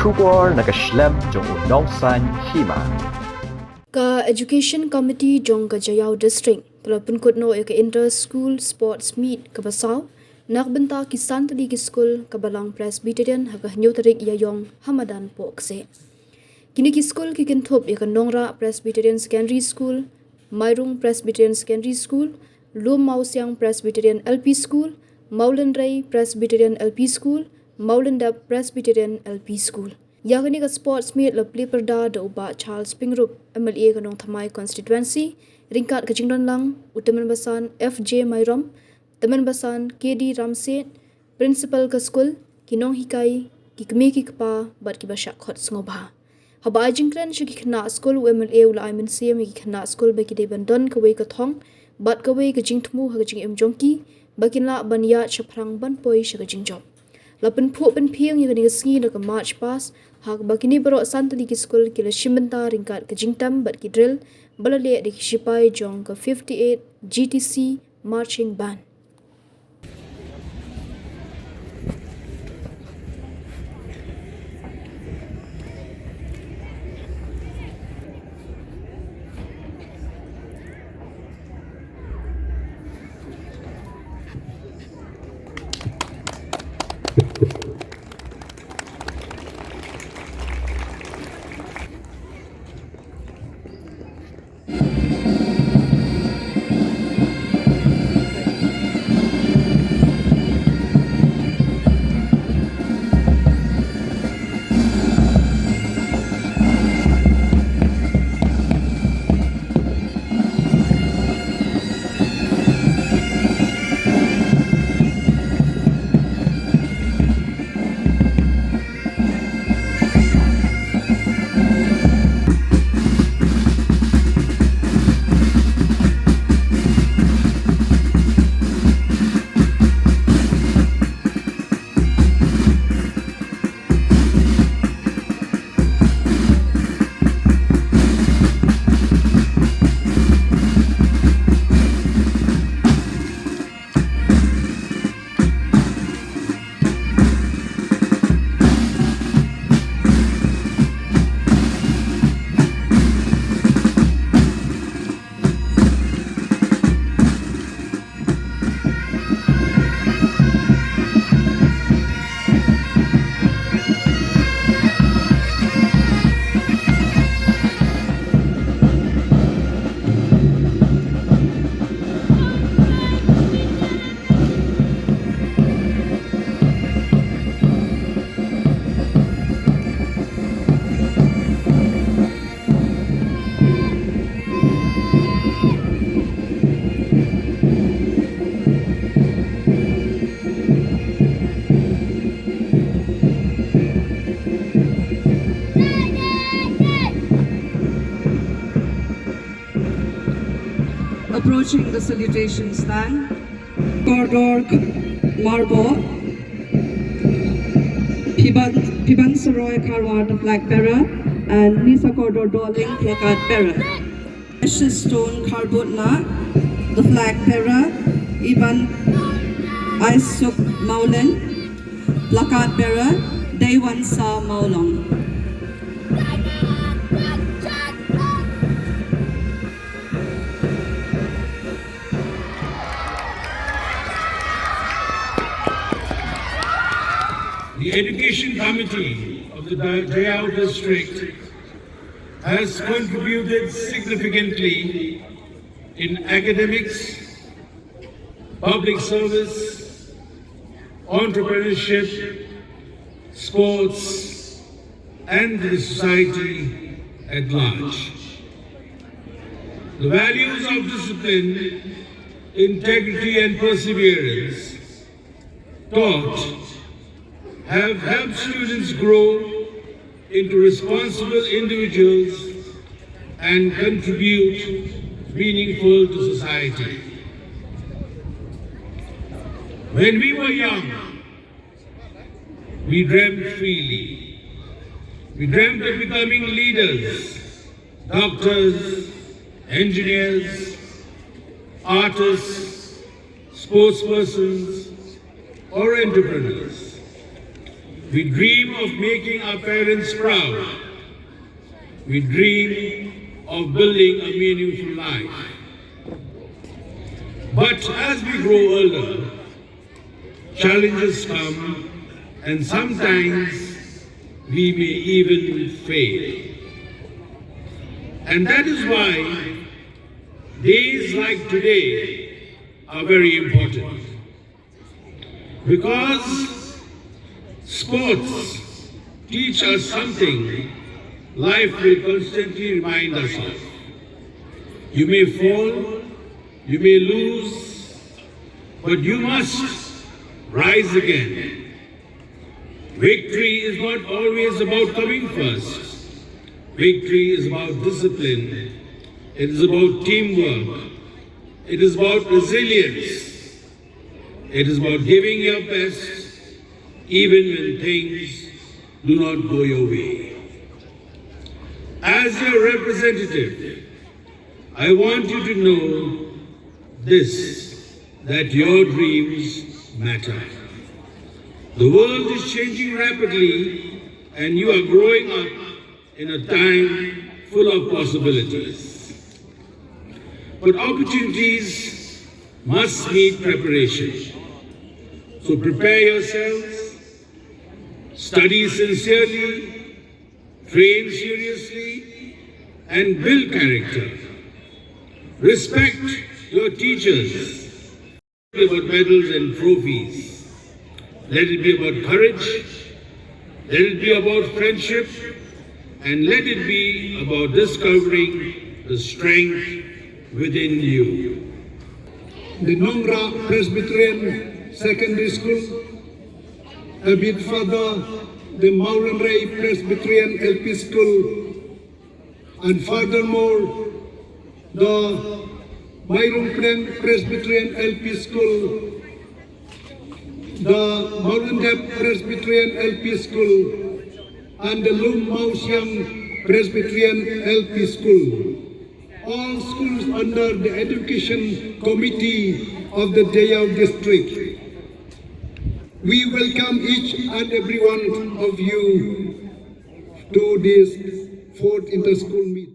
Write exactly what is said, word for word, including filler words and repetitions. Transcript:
Khubor na ka shlem jong u nongsan hima. Ka Education Committee jong ka Jaïaw District ka la pynkut noh ïa ka Inter School Sports Meet kaba saw na ka bynta ki san tylli ki skul ka Balang Presbyterian ha ka hynñiew tarik Ïaïong ha madan Pohkseh. Kine ki skul ki kynthup ïa ka Nongrah Presbyterian Secondary School, Mairung Presbyterian Secondary School, Lum Mawsiang Presbyterian L P School, Mawlynrei Presbyterian L P School, Mawlyndep Presbyterian L P School. Ïa kane ka sports meet la plie pyrda da u Bah Charles Pyngrope, M L A ka Nongthymmai Constituency, ryngkat ka jingdonlang u Tymmen Basan F J Myrom, Tymmen Basan K D Ramset, Principal ka skul, ki nonghikai, ki kmie ki kpa, bad kiba shah khot sngewbha. Haba ai jingkren sha ki khynnah skul, u M L A u la ai mynsiem ïa ki khynnah skul ba ki dei ban don kawei ka thong bad kawei ka jingthmu ha ka jingim jong ki, ba kin lah ban ïaid shaphrang ban poi sha ka jingjop. La pynphuh pynphieng ïa kane ka sngi da ka march past, ha kaba kine baroh san tylli ki skul ki la shim bynta ryngkat ka jingtem bad ki drill ba la leh da ki shipai jong ka fifty-eight G T C Marching Band. Approaching the salutation stand, Kordor Marbot, Phiban, Phibansaroy Kharwar, the flag bearer, and Nisa Kordor Doling, placard bearer. Precious Stone Kharbutla, the flag bearer, Iban Isuk Maulin, placard bearer, Deiwansa Maulong. The Education Committee of the Jaïaw District has contributed significantly in academics, public service, entrepreneurship, sports, and the society at large. The values of discipline, integrity, and perseverance taught have helped students grow into responsible individuals and contribute meaningful to society. When we were young, we dreamed freely. We dreamed of becoming leaders, doctors, engineers, artists, sportspersons, or entrepreneurs. We dream of making our parents proud. We dream of building a meaningful life. But as we grow older, challenges come, and sometimes we may even fail. And that is why days like today are very important. Because sports teach us something life will constantly remind us of. You may fall, you may lose, but you must rise again. Victory is not always about coming first. Victory is about discipline. It is about teamwork. It is about resilience. It is about giving your best even when things do not go your way. As your representative, I want you to know this, that your dreams matter. The world is changing rapidly, and you are growing up in a time full of possibilities. But opportunities must meet preparation. So prepare yourselves, study sincerely, train seriously, and build character. Respect your teachers. About medals and trophies. Let it be about courage. Let it be about friendship. And let it be about discovering the strength within you. The Nongrah Presbyterian Secondary School, a bit further, the Mawlynrei Presbyterian L P School, and furthermore, the Mairungpdeng Presbyterian L P School, the Mawlyndep Presbyterian L P School, and the Lum Mawsiang Presbyterian L P School. All schools under the Education Committee of the Deiyao District. We welcome each and every one of you to this fourth inter-school meet.